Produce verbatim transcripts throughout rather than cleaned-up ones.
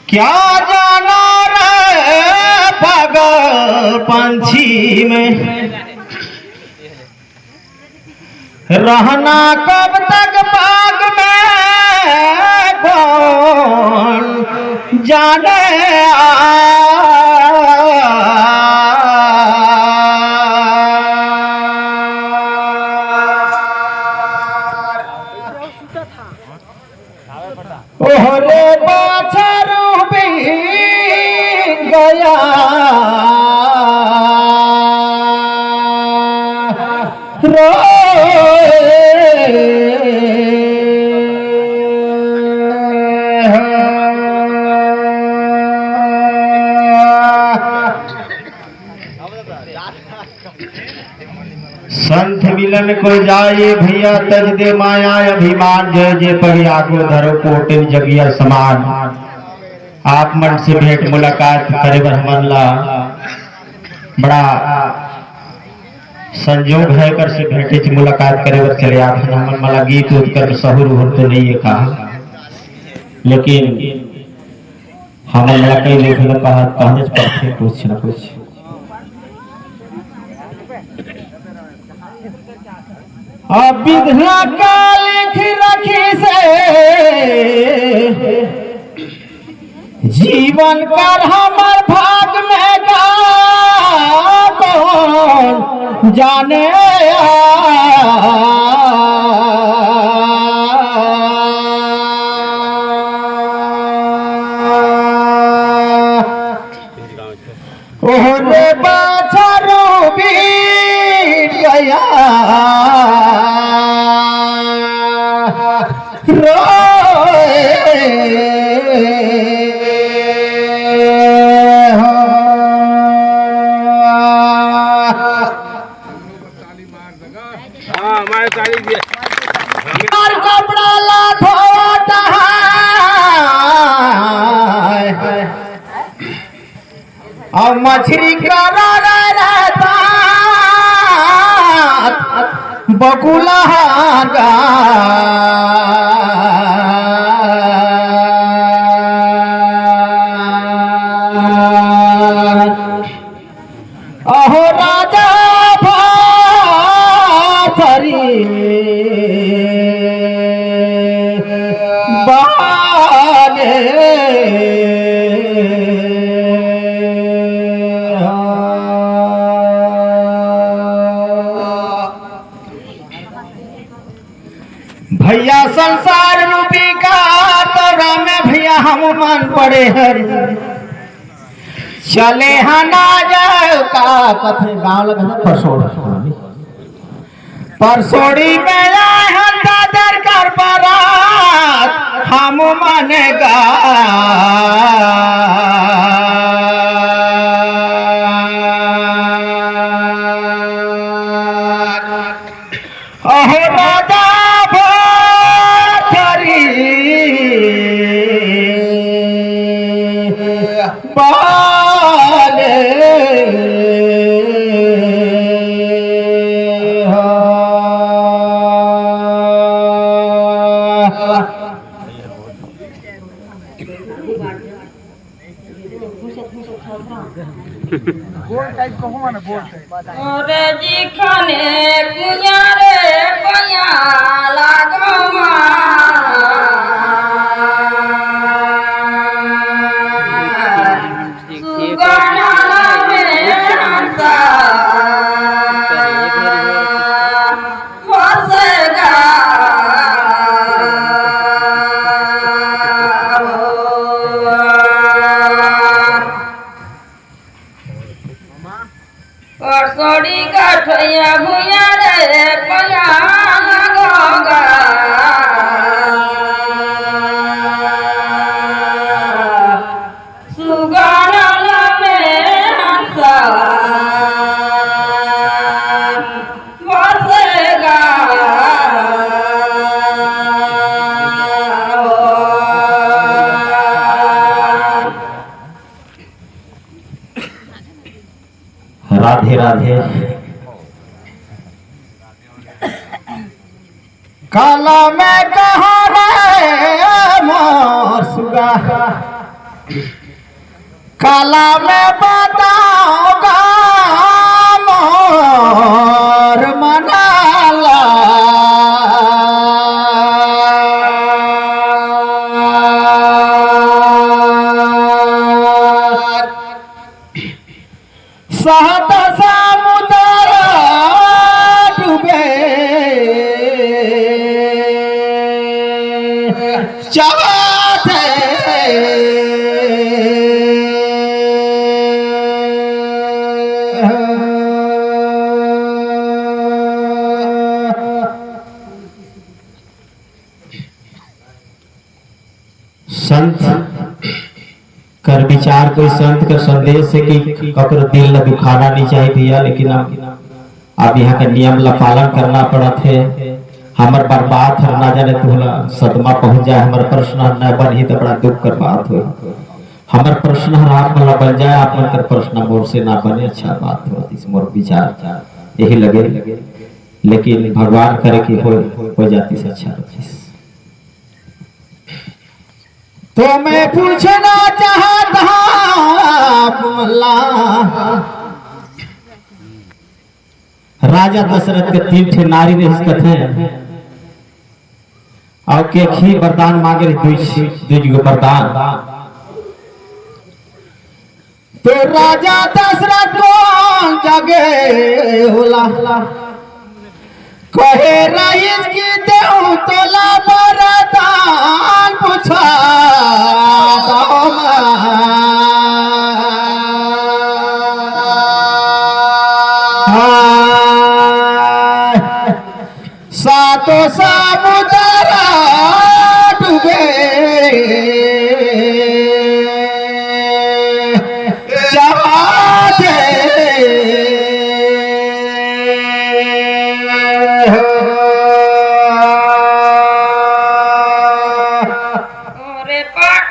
क्या जाना रे पागल पंछी में रहना कब तक बाग में, कौन जाने। ओहरे बाछरू बिन गया रो। संत मिलन को जाए भैया, तज दे माया अभिमान, जय जय पग आगो धरो कोटिन जगिया समान। आप मन से भेंट मुलाकात करे बर हमन ला बड़ा संजोग है, कर से भेंट मुलाकात करे बर चले आत हन। हमन मला गीत उत कर सहूर उहूर तो नहीं है कहा, लेकिन हमन ला कई लेखे ला कहा, कहने पड़थे कुछ न कुछ। अब विधना का लिख रखी से जीवन कर हमर भाग में का कौन जाने। ओहरे बाछरू बीत गया रोए हो। हाँ, हमारे ताली दिए। और कपड़ा ला धोता है। अउ मछरी करा रहता बकुला गा। अहो राजा भातरी बाने। भैया संसार रूपी का तोरा में भैया हम मन पड़े हर। चले हन आ जाओ का कथे गाँव लगे परसोड़। परसोड़ी में आए हन दादर कर बारात हम मन गा। अहो राजा भातरी बाले हा। गोल टाइप कहूँ ना, गोल टाइप। अरे जी खने कुइया रे कुइया लागो मा। सुगना में हंसा। परसोड़ी गठैया भुइया रे पयान गोगा। सुगनल में हंसा बसेगा। राधे राधे। काला में कहा रे मोर सुगा। काला में बताओ गा मोर मनाला। सात समुद्र डूबे चाहत है। संत कर विचार, कोई संत कर संदेश हे कि ककरो दिल ला दुखाना नहीं चाहिए भैया, लेकिन अब, अब यहाँ का नियम ला पालन करना पड़त हे। हमर बर बात हर ना जाने तोला सदमा पहुँच जाए, हमर प्रश्न हर न बनही त बड़ा दुख कर बात हो। हमर प्रश्न हर आप मन ला बन जाए, आप मन कर प्रश्न मोर से ना बने, अच्छा बात हो, इस मोर विचार यही लगे, लेकिन भगवान करे कि हो, हो जाती से अच्छा रहती। तो मैं पूछना चाहत हँव आप मन ला, राजा दशरथ के तीन ठे नारी रहिस कथे, अउ के एक ही वरदान मांगे रहिस, दुई, दुई गो वरदान। तो राजा दशरथ कोन जगे होला, कहे रहिस कि देहूं तोला वरदान, पूछा दो मां। हाय। सातों समुद्र डूबे जहाज हो। ओरे पा-,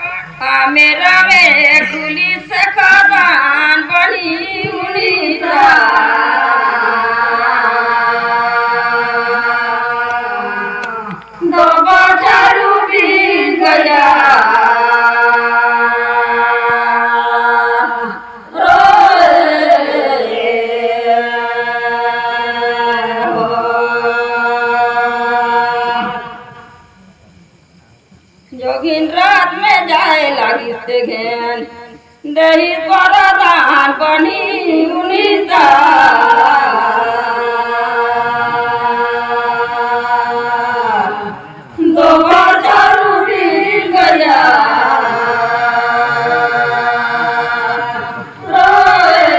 आ मेरा वे खुली से खदान बनी उड़ीसा। दो बछरू बीन गया। रोए हो। जोगिन रात में जाए लागिस ते घेन, देही परदान बनी उनीता। दो बछरू बीन गया। रोए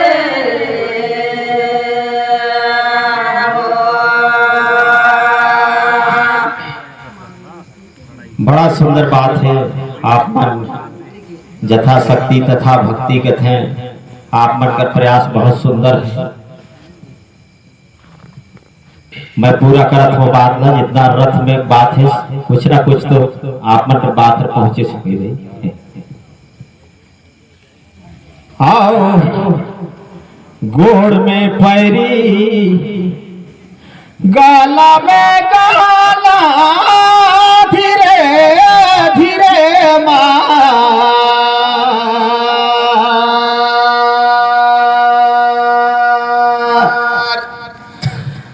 हो। बड़ा सुंदर बात हे, आप मन जथाशक्ति तथा भक्ति कथे, आप मन का प्रयास बहुत सुंदर हे। मैं पूरा करत हँव बात ला, जितना रथ में बात हे, कुछ ना कुछ तो आप मन का बात हर पहुँचे सके रही। आओ गोड़ में पैरी, गला में गहना, धीरे धीरे मार।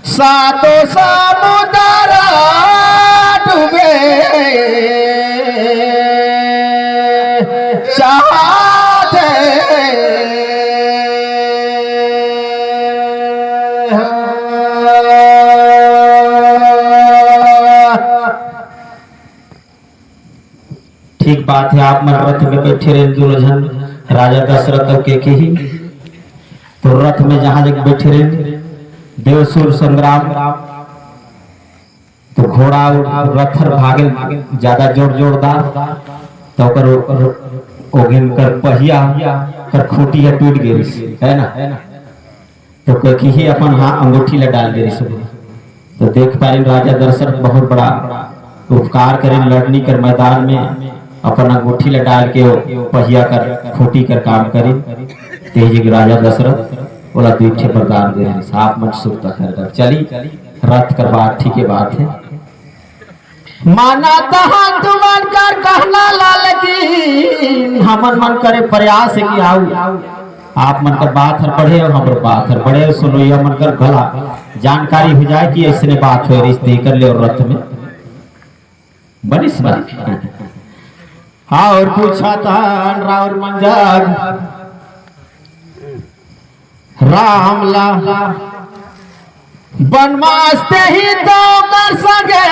सातों समुद्र डूबे चाहत हे। ठीक बात हे, आप मन रथ में बैठे रहे, दूनों झन राजा दशरथ अउ केकही। तो रथ में जहाँ जग बैठे रहे, देव सुर संग्राम, तो घोड़ा अउ रथ हर भागे ज्यादा जोर जोरदार, तो ओकर, ओकर, ओघिन कर पहिया कर खूंटी ह टूट गे रहिस, है ना? तो केकही अपन हाथ अंगूठी ला डाल दे रहिस। तो देख पारिन राजा दशरथ बहुत बड़ा उपकार करिन, लड़नी कर मैदान में अपन अंगूठी ला डाल के वो पहिया कर खूंटी कर काम करिन। तेही जग राजा दशरथ ओला दुई ठे वरदान दे रहिस, आप मन सुरता कर कर चली रथ कर बात, ठीक है बात है। माना तहां तुमन कर कहना लाल की हमन मन करे प्रयास हे कि आऊ आप मन कर बात हर बढ़े अउ हमर बात हर बढ़े, सुनोइया मन कर भला जानकारी हो जाए कि अइसने बात होय रिहिस देकर ले अउ रथ में बनिस बात। हाँ, अउ पूछत हन राउर मन जग राम ला बनवास ते ही तो कर संगे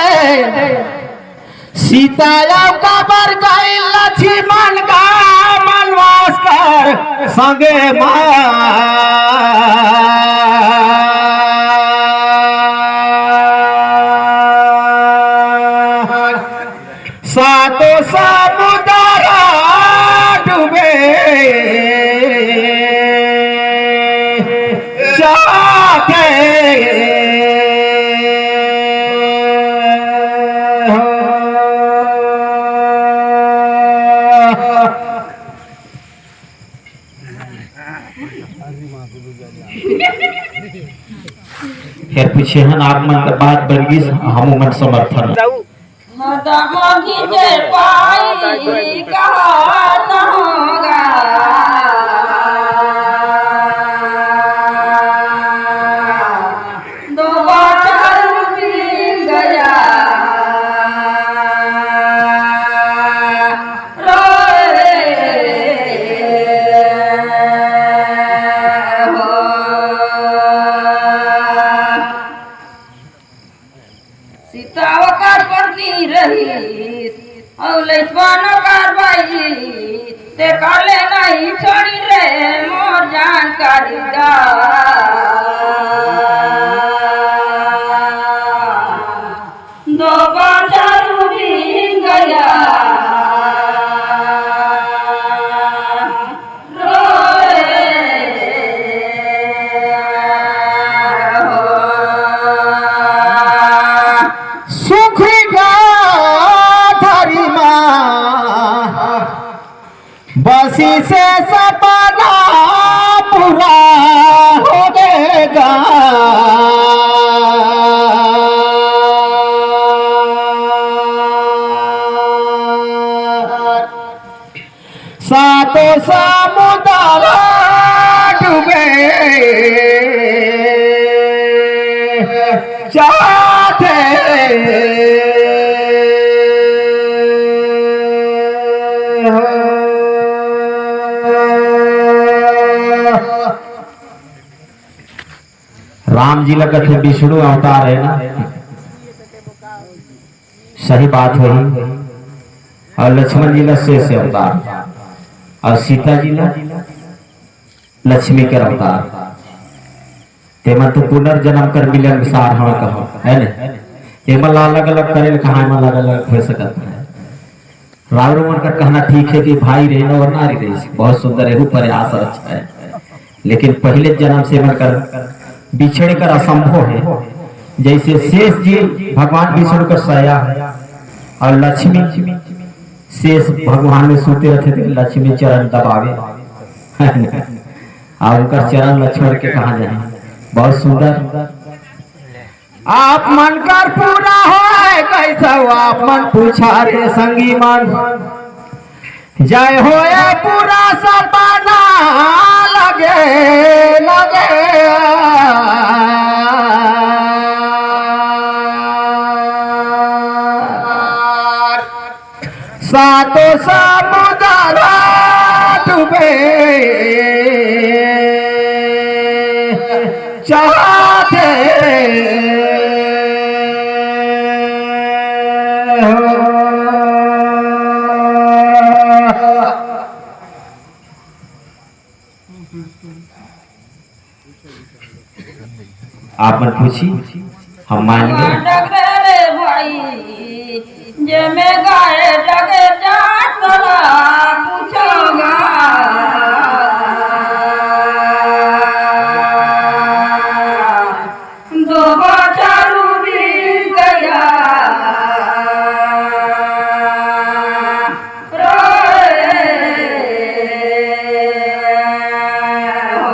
सीता अउ काबर गई लक्ष्मण का बनवास कर संगे मा। सातो समुदर डूबे जाथे हो। फेर पूछे हन, आप मन का बात बन गिस, हमू मन समर्थन। मदम घिचे पाई कहत होगा। दो बार बीत गया। रोए हो। सीता ओकर पत्नी रहिस, अउ लक्ष्मण ओकर भाई, ते काले नहीं छोड़ी रे मोर जानकारी दा। दो बार बीत गया। रोए हो। सुखरी का धरी मा बसी से सपना पूरा हो गएगा। सातों समुद्र डूबे जाते हो। राम जी ला कथे विष्णु अवतार हे ना, सही बात होही। अउ लक्ष्मण जी ला शेष अवतार, अउ सीता जी ला लक्ष्मी के अवतार। तेमन तो पुनर्जन्म कर मिलनसार हवय कहो, हे ने? तेमन ला अलग-अलग करे ले कहाँ एमन ला अलग-अलग हो सकत हे? राउर मन कर कहना ठीक हे कि भाई रहिन अउ नारी रहिस, बहुत सुंदर, एहू प्रयास अच्छा हे। लेकिन पहिले जन्म से एमन कर बिछड़े कर असंभव हे। जइसे शेष जी भगवान विष्णु कर सया हे अउ लक्ष्मी शेष भगवान में सूते रहिथे, त लक्ष्मी चरण दबावे। अउ उनकर चरण ल छोड़ के कहाँ जाही? बहुत सुंदर। आप मन कर पूरा होय कइसे, आप मन पूछा रे संगी मन। जय होय पूरा सपना लगे, लगे। सातों समुद्र डूबे चाहते हो। आप मन पूछी, हम मान गए। डगरे रे भाई, जे में गाए डगे जात ला पूछोगा। दो बछरू बीत गया। रोए हो।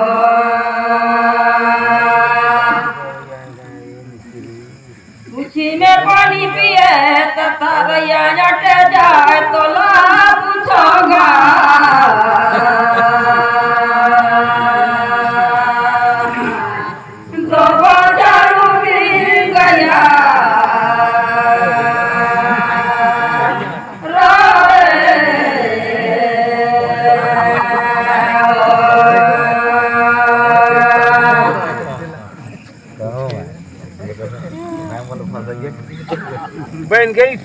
पूछी में पानी पिए त तरैया जट जाए। बन गई।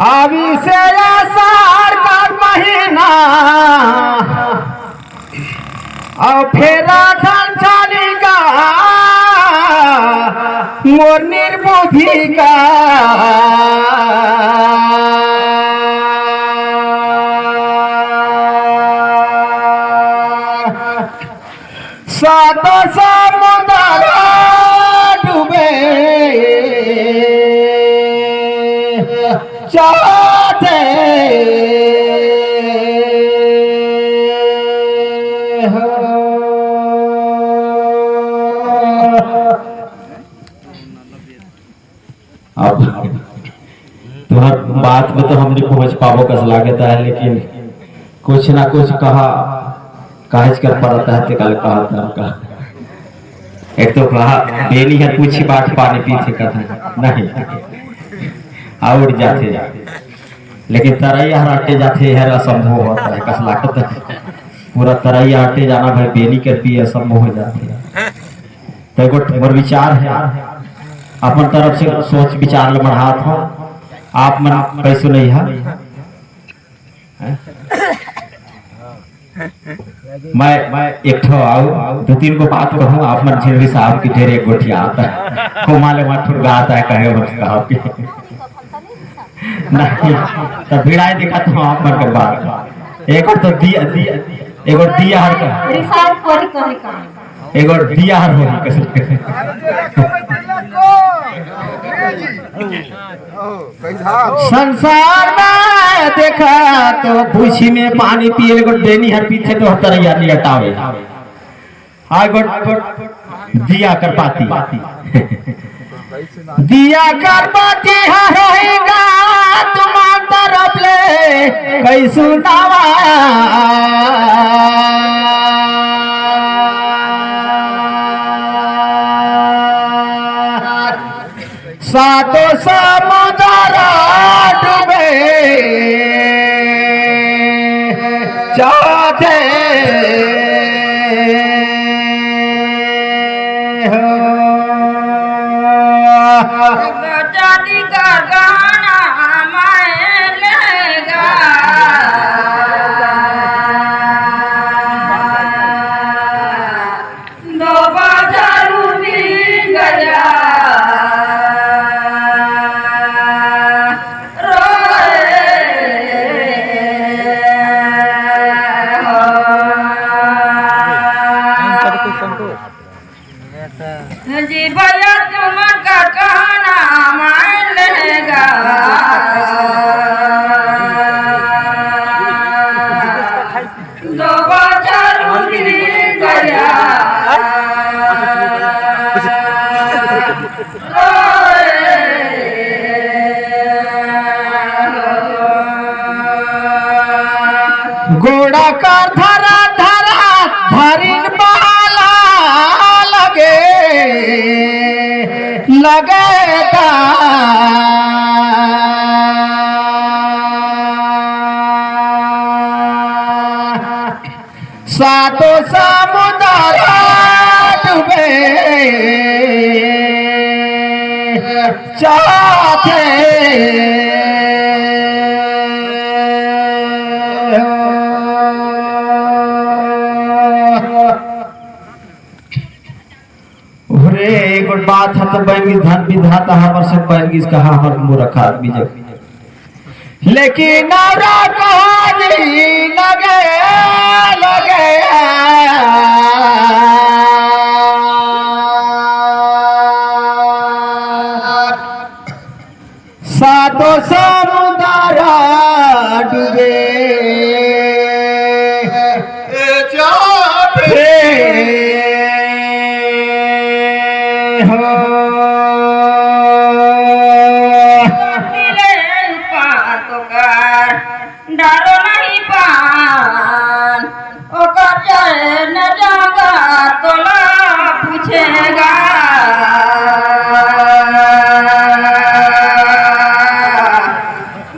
अभी से आषाढ़ का महीना, अब फेरा धर चली का मोर निर्बुद्धि का। सात समुद्र डूबे चाहते हो। अब तुहर बात में तो हम नहीं पहुंच पाबो कस लागत है, लेकिन कुछ ना कुछ कहा, काहेच कर परत है, ते काल कहा था का। एक तो कहा, बेनी हर पूछी बाट पानी पीथे कथा, नहीं, आवड़ जाथे, लेकिन तरैया हर अटे जाथे, हर असंभव होता है, कस लागत है। पूरा तरैया अटे जाना भाई, बेनी कर पिए असंभव हो जाथे। तो एगो मोर विचार है, अपन तरफ से सोच विचार ल बढ़ात हो, आप मन कैसो नहीं है। मैं, मैं एक ठो आऊ, दो तीन गो बात कहूँ, आप मन झिनरी साहब की ढेर एक गोठी आता है, कोमाले वहाँ ठुरगा आता है, कहे बस कहा कि नहीं, तो भिड़ाई दिखा तो आप मन के बात। एक और तो दिया, दिया, एक और दिया हर का। रिसाव कोरी कोरी का। एक और दिया हर होही कसम के। संसार में देखा तो भूसी में पानी पिए को डेनी हर पीछे तो तरैया नहीं हटावे। आय गोट दिया कर बाती। दिया कर बाती हर होएगा तुम्हार तरफ ले कैसु नावा। सातों समुद्र डूबे चाहते हो। चांदी का गहना मैं लेगा। दो बाजारू मिल गया, रोए हो। जी भैया, तुम का कहना मान लेगा। दो बाजारू मिल गया। गोड़ा कर धरा धरा धरिन बाला लगे लगे ता। सातों समुद्र डूबे चाहते हो। अरे, एक बात है तो बन गई, धन विधाता हमर सब बन गई, कहा हमर मूर्ख आदमी जब। लेकिन नवरा कहा जी लगे, लगे। सातों समुद्र डूबे जाते हो। डरो नहीं पान, ओकर जाए न जागा तोला पूछेगा।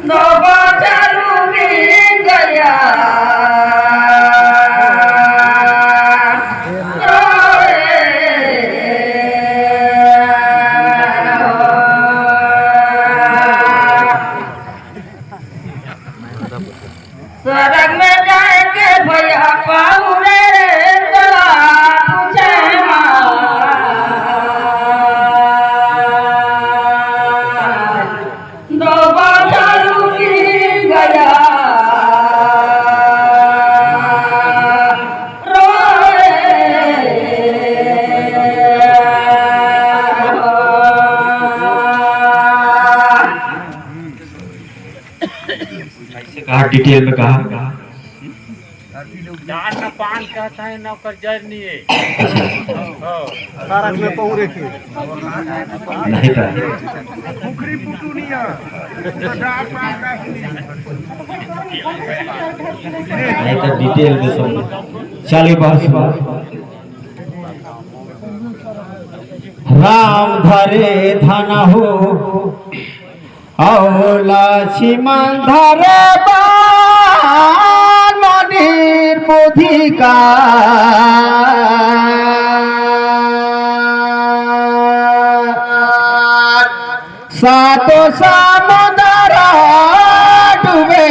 दो बाजारू मिल गया। सरग में जाए के भैया पाऊ रे, तोला पूछे मा। दो बाजारू की गया रोए। कहा, डिटेल में कहा। जान न पान कहता है, न ओकर जर नहीं है। हाँ। सारा में पौरे के। नहीं था। नहीं तो डिटेल में सब। चलिए, बहुत सुंदर। राम धरे धन हो, अउ लक्ष्मण धरे बाण, मनिर्बुद्धि का सातो समुंदर डूबे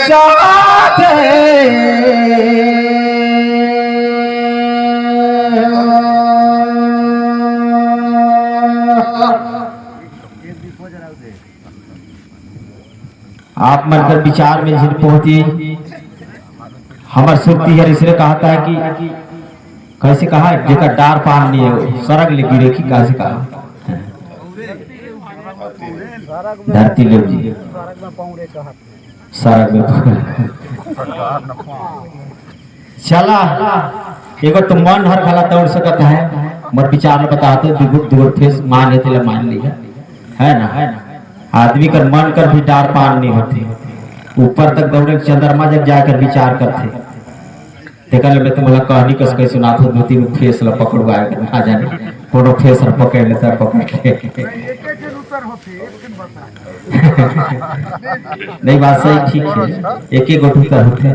चाहते। आप मन कर विचार में झिन पहुंची। हमर सुरती हर इसरे कहता है कि कैसे कहा, जेकर डार पान नहीं है, सरग ले गिरे की कैसे कहा? धरती ले जी, सरग में। चला, एगो तो मन हर घला दौड़ सकत है, मोर विचार ल बताते, दुगो, दुगो ठेस मान है, तेला मान लिया, है ना? आदमी कर मन कर भी डार पान नहीं होते, ऊपर तक दौड़े चंद्रमा जब जाकर विचार करते। तेकर ले मैं तुम्हारा कहानी कस कही सुनात हूँ, दो तीन फेस ल पकड़वाए, ना जाने कोनो फेस ल पकड़ लेता, पकड़ के। नहीं, बात सही, ठीक है, एक एक गो उत्तर होते।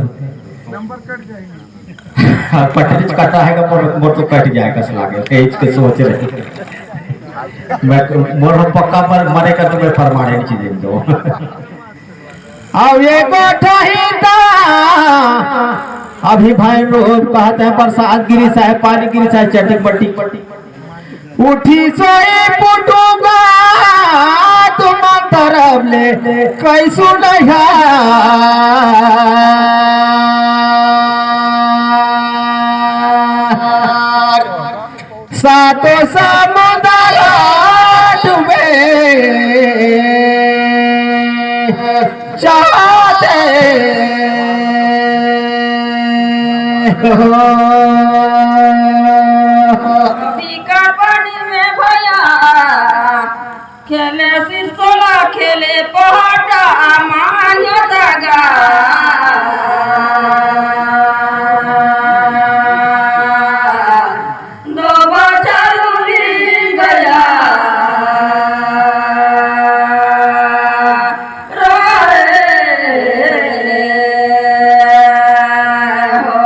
हाँ, पटरी कटा है का, मोर, मोर तो कट जाए कस लागे, यही के सोच रहे। मैं, मोर हम पक्का पर मरे का तो मैं परमाणु की दे दो। अब ये कोठही ता अभी भाई लोग कहते हैं, प्रसाद गिरी चाहे पानी गिरी चाहे चटक बट्टी उठी सोई पुटुगा तुम तरफ ले कैसु नैहा। सातो समुंदर डूबे चाहते हो। बिकट पानी में भैया खेले सिरसोला, खेले पहाटा, मान्यो दगा। दो बचारू लिंगया रोए हो।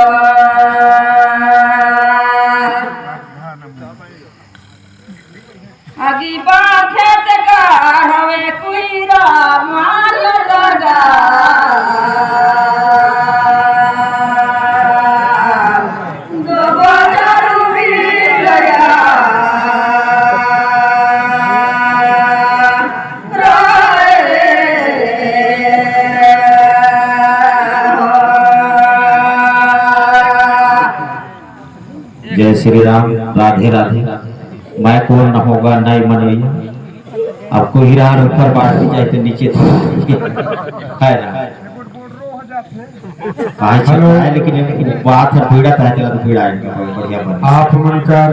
अगी बात है ते का हवे कुईरा मार लगा। दो बजारू भी गया। जय श्री राम, राधे राधे। मैं कौन न होगा, नहीं मनोइया। अब कोई राह ऊपर बाढ़ भी जाए तो नीचे था। है ना? आज हेलो। है, लेकिन ये बात है, पीड़ा पहले तो पीड़ा है, बढ़िया बन। आप मनकर